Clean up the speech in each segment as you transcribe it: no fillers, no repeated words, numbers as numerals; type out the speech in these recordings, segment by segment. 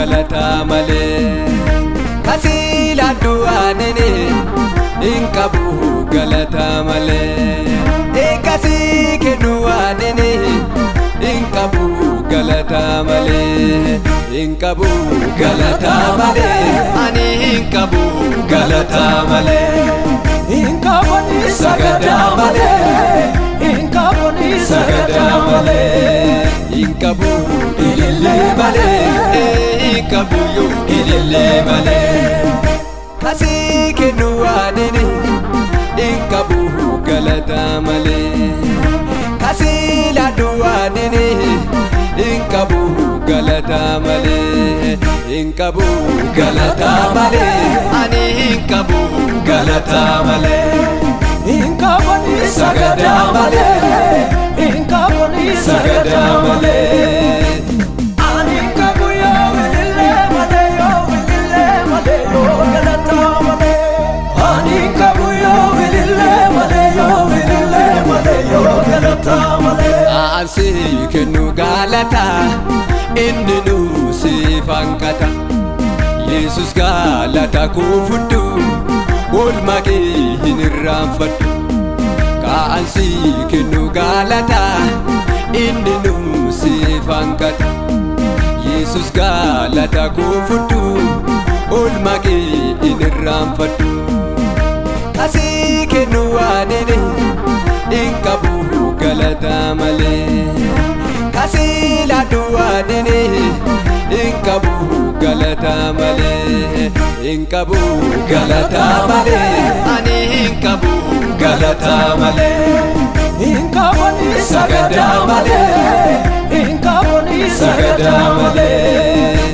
galata malee. Kasiiladhu anini hin qabu galata malee. Eegasii kennu anini hin qabu galata malee. Hin qabu galata malee. Ani hin qabu galata malee. Hin qabani sagadaa malee. Hin qabani sagadaa malee. Hin qabu ilillee malee. Hin qabu yoo ilillee malee. Kasii kennu anini hin qabu galata malee. Kasii laadhu anini hin qabu galata malee. Hin qabu galata malee. Ani hin qabu galata malee. Hin qabani sagadaa malee. Hin qabani sagadaa malee. Ani hin qabu yoo ilillee malee yoo ilillee malee yoo galataa malee. Ani hin qabu yoo ilillee malee yoo ilillee malee yoo galataa malee. Aansi kennu galata inni nu siif hanqata. Yesus galata koo fudhu oolmaa kee hin irraanfadhu. Kaansi kennu galata inni nu siif hanqata. Yesus galata koo fudhu oolmaa kee hin irraanfadhu. Kasii kennu anini hin qabu galata malee. Kasii laadhu anini hin qabu galata malee. Hin qabu galata malee. Ani hin qabu galata malee. Hin qabani sagadaa malee. Hin qabani sagadaa malee.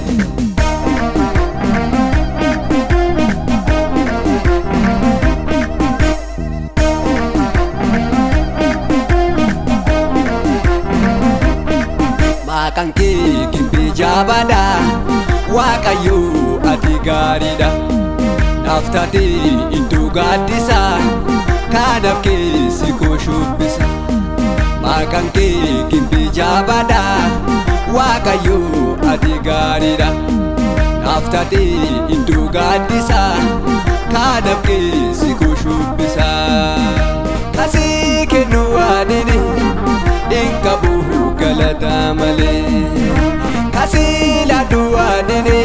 Maqaan kee gimbii jabaadha. Waaqayyo ati gaariidha. Naaf taatee iddoo gaaddisa. Kanaaf keessi koo shubbisa. Maqaan kee gimbii jabaadha. Waaqayyo ati gaariidha. Naaf taatee iddoo gaaddisa. Kanaaf keessi koo shubbisa. Kasii kennu anini hin qabu galata malee. Kasii laadhu anini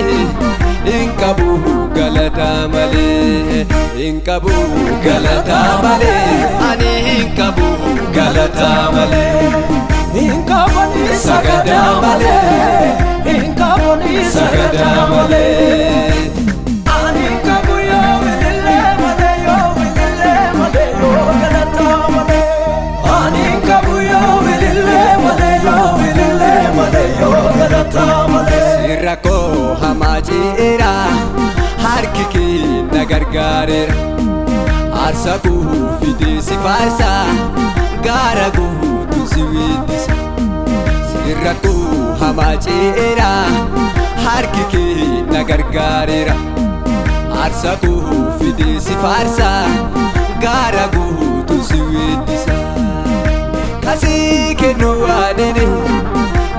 hin qabu galata malee. Hin qabu galata malee. Ani hin qabu galata malee. Hin qabani sagadaa malee. Hin qabani sagadaa malee. Ani hin qabu yoo ilillee malee yoo ilillee malee yoo galataa malee. Ani hin qabu yoo ilillee malee yoo ilillee malee yoo galataa malee. Sirra koo hamaa ce'eera harki kee na gargaareera. Aarsaa koo fidee si faarsa gaara guutuu si weeddisa. Sirra koo hamaa ce'eera harki kee na gargaareera. Aarsaa koo fidee si faarsa gaara guutuu si weeddisa. Kasii kennu anini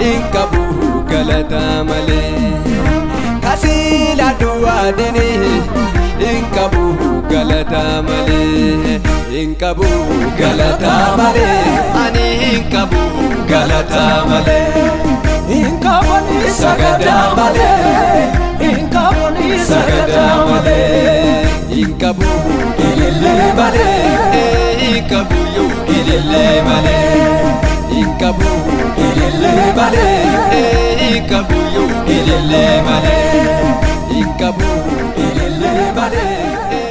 hin qabu galata malee. Kasii laadhu anini hin qabu galata malee. Hin qabu galata malee. Ani hin qabu galata malee. Hin qabani sagadaa malee. Hin qabani sagadaa malee. Hin qabu ilillee malee. Hin qabu yoo ilillee malee. Hin qabu ilillee malee. Hin qabu yoo ilillee malee. Hin qabu ilillee malee.